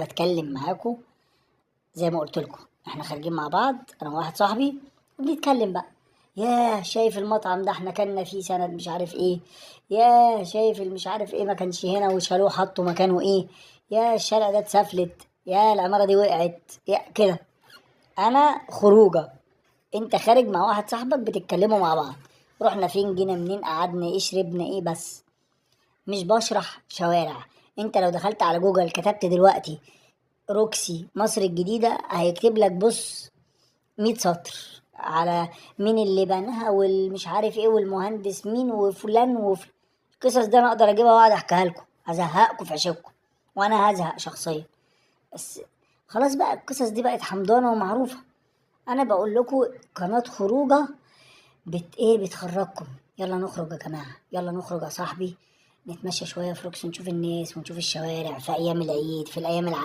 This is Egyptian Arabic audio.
بتكلم معاكم زي ما قلت لكم، احنا خارجين مع بعض انا وواحد صاحبي وبنتكلم بقى. ياه شايف المطعم ده احنا كنا فيه سنة مش عارف ايه، ياه شايف المش عارف ايه ما كانش هنا وشالوه حطوا مكانه ايه، يا الشارع ده اتسفلت، يا العمارة دي وقعت، يا كده. انا خروجه، انت خارج مع واحد صاحبك بتتكلموا مع بعض، رحنا فين، جينا منين، قعدنا ايه، شربنا ايه، بس مش بشرح شوارع. انت لو دخلت على جوجل كتبت دلوقتي روكسي مصر الجديدة هيكتب لك بص 100 سطر على مين اللي بناها والمش عارف ايه والمهندس مين وفلان القصص دي انا اقدر اجيبها واقعد احكيها لكم، هزهقكم في عشقكم وانا هزهق شخصيا، بس خلاص بقى القصص دي بقت حمضانة ومعروفة. انا بقول لكم قناة خروجة بت ايه، بتخرجكم. يلا نخرج يا جماعة، يلا نخرج يا صاحبي، نتمشى شوية في روكسي، نشوف الناس ونشوف الشوارع في ايام العيد، في الايام العادية.